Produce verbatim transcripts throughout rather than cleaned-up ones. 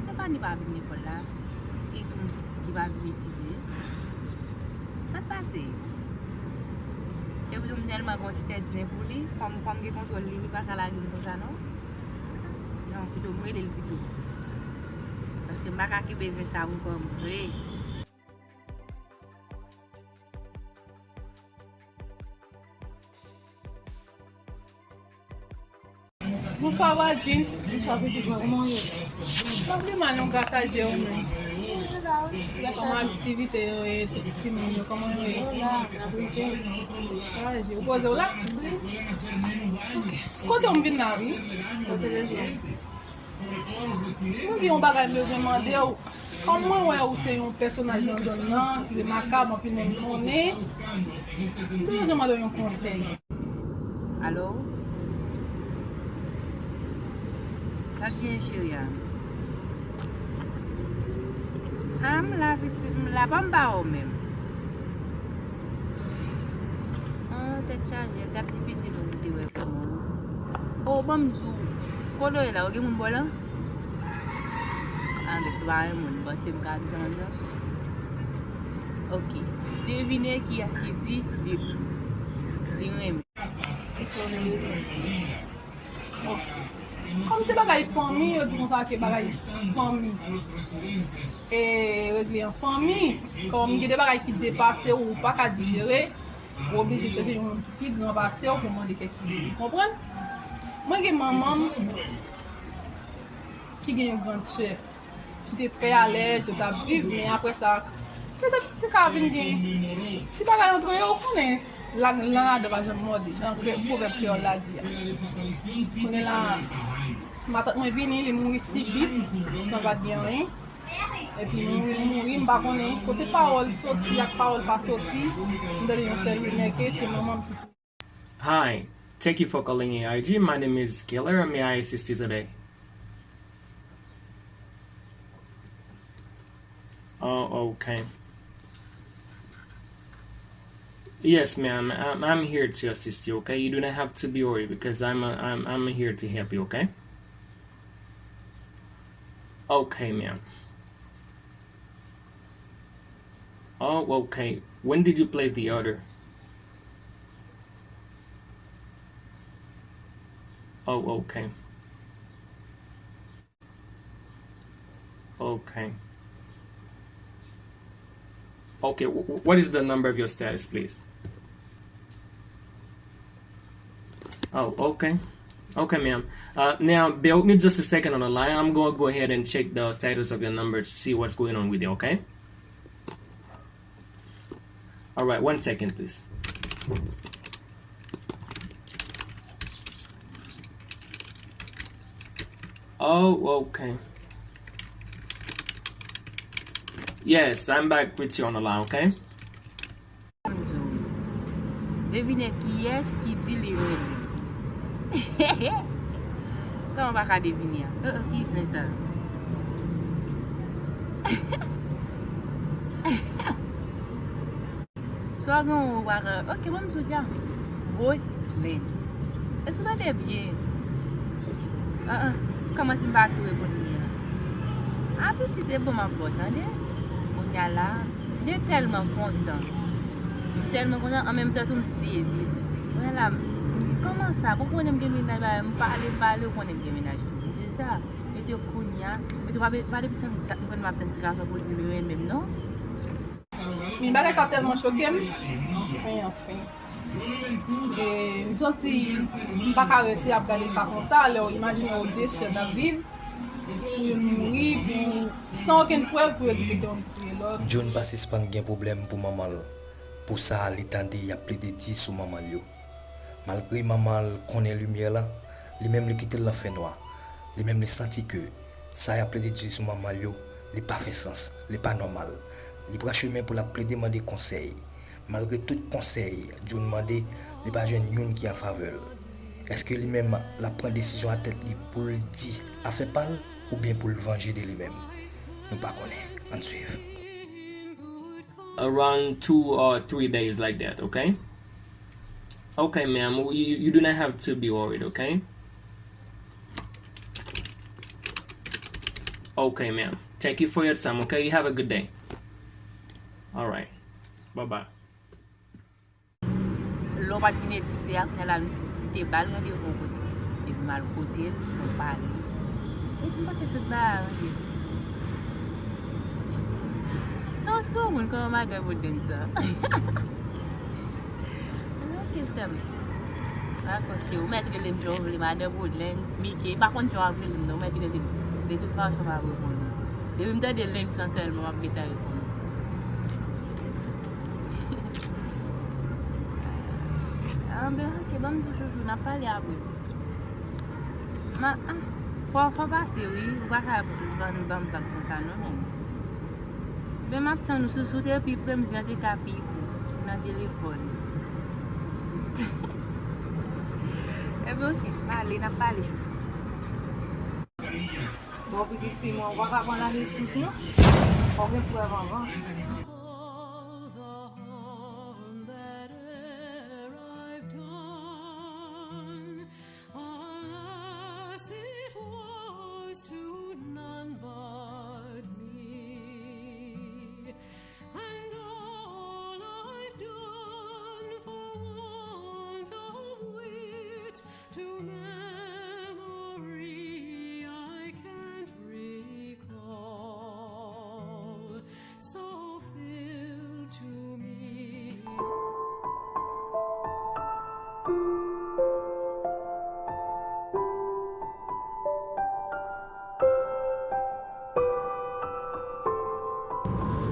Stephanie pa vin lekòl la, e tou ki pa vin etidye. Sa k pase? Epi tou m tèlman gen yon ti tèt zen pou li, fò m, fò m gen kontwòl li, li pa ka lage m konsa non. Non, pito m rele l pito. Paske m pa ka kenbe zen sa pou kò m vre. Bonswa Wadjin. Bonswa pitit mwen, kòman w ye? Mwen pi mal non, gras a Dye, ou menm? Kòman aktivite yo ye, tout timoun yo, kòman yo ye? Chaje. Ou poze w la? Ok. Kote w m vin la, wi. Kote w ye? Mwen gen yon bagay m bezwen mande w. Kòm mwen wè ou se yon pèsonaj nan zòn nan ki remakab, anpil moun konnen, m te bezwen mande w yon konsèy. Alo? Sa k gen, cheri a? A, m la, pitit, m la, pa m pa wè w menm. An, tèt chaje, l t ap difisil pou m te wè kòman. O, ban m di w, kote w ye la, ou gen moun bò w la? A, men si w pa gen moun, m panse m ka di kòman sa. Ok. Devine kiyès ki di li, li renmen. Kòm se bagay fanmi, yo di konsa ke bagay fanmi e regle an fanmi. Kòm gen de bagay ki depase w, ou pa ka dijere, ou oblije chèche yon moun ki pi gran pase w pou mande kèk konsèy. Ou konprann? Mwen gen manman m ki gen yon grann sè ki te trè alèz, yo t ap viv, men apre sa, petèt te ka vin gen ti bagay antre yo, ou konnen, lang, lang ladan pa janm mòde, jan kre-, pwovèb kreyòl la di a. Kounye la, matant mwen vini, li mouri sibit, san pa t gen anyen. Epi li mouri, li mouri, m pa konnen kote pawòl soti ak pawòl pa soti. M tande yon sèl rimè ke se manman m ki Hi, thank you for calling A I G. My name is Keller. May I assist you today? Oh, okay. Yes, ma'am. I'm, I'm here to assist you, okay? You do not have to be worried because I'm, uh, I'm, I'm here to help you, okay? Okay, ma'am. Oh, okay. When did you place the order? Oh, okay. Okay. Okay, wh- wh- what is the number of your status, please? Oh, okay. Okay, ma'am. Uh, now, bear with me just a second on the line. I'm gonna go ahead and check the status of your number to see what's going on with it, okay? All right, one second, please. Oh, okay. Yes, I'm back with you on the line, okay? Devine kiyès ki di li renmen. Kòman w pa ka devine a? Uh, uh, ki zen sa? Sa w gen ou pa ka. Ok, ban m sou dja. Gwo lens. Èske w tande byen? An an. Kòman si m pa tou reponn li an? A pitit, e bon m ap ba w tande. Kounye a la, m te tèlman kontan. M tèlman kontan, an menm tan tou m sezi. Kounye a la, m di, kòman sa? Bon, konnen m gen mennaj, bagay, m pale, pale, ou konnen m gen mennaj tou. M di sa. Epi kounye a, epi pa, pa depi tann dat m konn m ap tann ti gason pou l di l renmen m, non. Men bagay sa tèlman choke m. Anfen, anfen. E m santi m pa ka rete ap gade sa konsa, lè w imajine w de sè t ap viv, pou youn mouri, pou, san okenn prèv pou yo di ke te youn ki touye lòt. June pa sispann gen pwoblèm pou manman l. Pou sa, li tande y ap plede di sou manman l yo. Malgre manman l konnen limyè la, li menm li kite l nan fènwa. Li menm li santi ke sa y ap plede di sou manman l yo, li pa fè sans, li pa nòmal. Li pran chemen pou l ap plede mande konsèy. Malgre tout konsèy June mande, li pa jwenn youn ki an favè l. Èske li menm l ap pran desizyon a tèt li pou l di afè pa l oubyen pou l vanje de li menm? Nou pa konnen. Ann swiv. Around two or three days like that, okay? Okay, ma'am, you, you do not have to be worried, okay? Okay, ma'am. Thank you for your time, okay? You have a good day. All right. Bye bye. Lè w pa t vin etidye a, kounye a la li te ba l randevou yon kote. Epi m al kote l, nou pale. Epi m panse tout bagay aranje. Tan sou moun kòman madan Woodens sa. Ok, sè m. Pa fò cheri, ou mèt rele m jan w vle, madan Woodens, Mike, m pa konn jan w ap rele m non, ou mèt rele m. De tout fason, m ap reponn ou. Depi m tande Lens lan sèlman, m ap gentan reponn ou. Anben, ok, ban m tou chouchou, n ap pale apre. Ma, ah, fò, fò pase, wi. Ou pa ka ban, ban m vag konsa, non, men. Men m ap tann ou sou, sou te pi pre m, zi an te ka pi gwo nan telefòn. Ebyen, ok, pale, n ap pale. Bon, pitit fi mwen, ou pa ka pran lane sis non. Fò gen prèv anvan. Alas, it was to none but me, and all I've done for want of wit to memory I can't recall. So fill to me.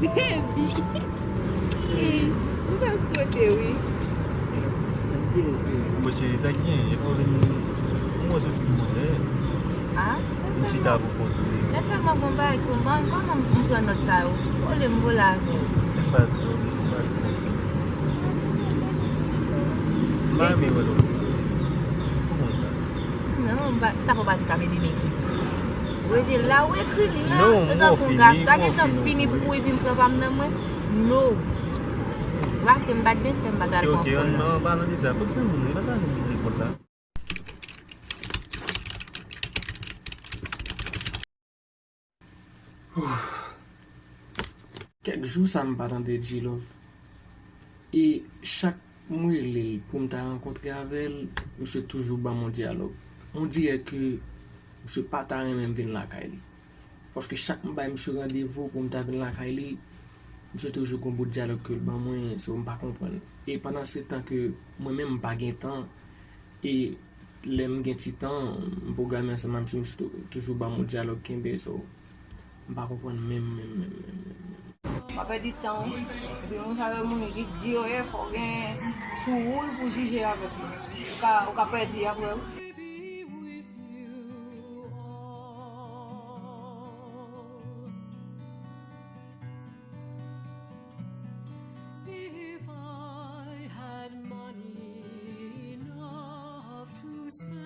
Baby! Hey, ou fè m sote, wi. Mwen cheri, sa k gen? E pa w vin mwen soti mwen, eh. Ah? Ou chita pou kont ou. Lè tèlman gon bagay pou mwen, kòman m pran nòt sa yo? Olye m vole avè w. Pase sou, pase sou. M pa renmen wè l osi. Ou konn sa. Non, m pa, sa fò pa di ka mede men ki. Rete la, ou ekri nan, non, tankou gaf. Sa gentan fini pou epi m pran pa m nan mwen. No. Ou achte m bat de sè m pa t al pran fò la. Ok, non, pa nan de sa. Kot se moun, li pa ka nan de kont la. Kèk jou sa m pa tande G-Love. E chak mwen rele l pou m ta rankontre avè l, misye toujou ban m yon dyalòg. On dirè ke misye pa ta renmen m vin lakay li. Paske chak m bay misye randevou pou m ta vin lakay li, misye toujou gon bout dyalòg ke l ban mwen, so m pa konprann. E pandan se tan ke mwen menm m pa gen tan, e lè m gen ti tan, m pwograme ansanm ak misye, misye tou- toujou ban m yon dyalòg kenbe, so m pa konprann menm, menm, menm, menm, menm. Pa pèdi tan w. Se moun sa yo moun ki di yo, eh, fò w gen sou ou pou jije avèk li. Ou ka, ou ka pèdi apre wi. If I had money enough to spend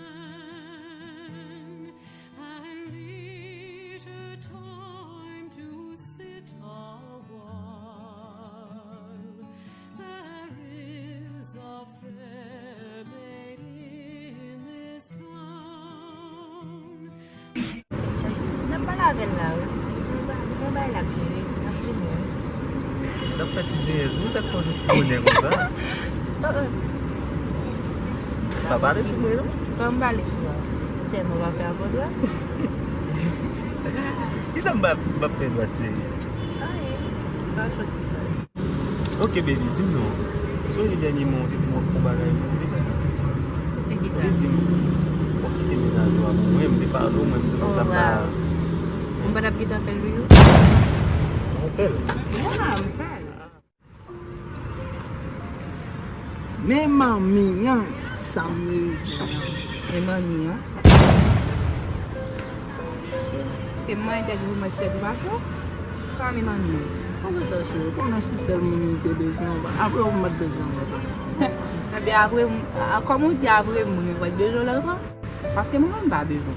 and leisure time to sit a while, there is a fair lady in this town. N ap pale avè l la, wi. Mwen bay la, mwen bay la, wi. N ap vini, wi. N ap fè ti zenyèz. Wi, sa k fè w soti bonè konsa? Oh, oh. Pa pale sou mwen, non? Kòman m pale sou ou a? Tèlman w pa fè avòdwa. Kisa m pa, m pa fè dwat, cheri? Anyen. Sa w sot di sa. Ok, baby, di m non. Ou sonje dènyèman ou te di m w ap fè yon bagay pou mwen, ou te fè sa? Ou te di sa? Ou te di m w ap kite mennaj ou a pou mwen, m te pale w, mwen, m te konn sa m ta. Oh, wow. M pa t ap gentan fè l toujou? Ou fè l? Yeah, m fè l. Men manmi an, sa m reyisi an. Men manmi an. Te manyen tèt ou pou mwen si tèt ou pa cho? Sa men manmi an. Kòman sa, cheri? Konnen si sèl moun m te bezwen, apre ou m pa t bezwen anko. Ebyen, apre m, a, kòm ou di apre moun, ou pa t bezwen lòt ankò? Paske mwen menm m pa bezwen.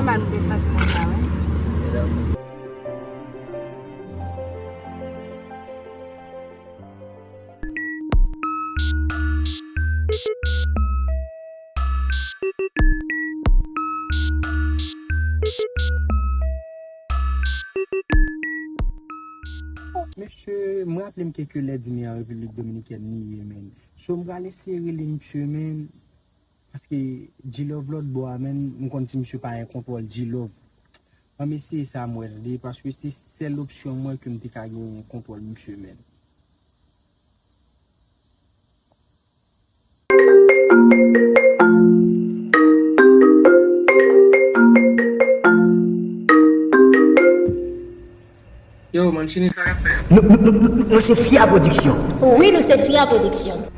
nòmal pou te santi konsa, wi. Mesye, m raple m ke kilè di men an Repiblik Dominikèn li ye, men. So, m pral eseye rele misye, men. Paske G-Love lòt bò a, men, m konn si misye pa gen kontwòl G-Love. Ban m eseye sa m wè, tande, paske se sèl opsyon m wè ke m te ka gen kontwòl misye, men. Yo, Mancini, sa k ap fèt? Nou, nou, nou, nou, nou se Fia Production. Wi, nou se Fia Production.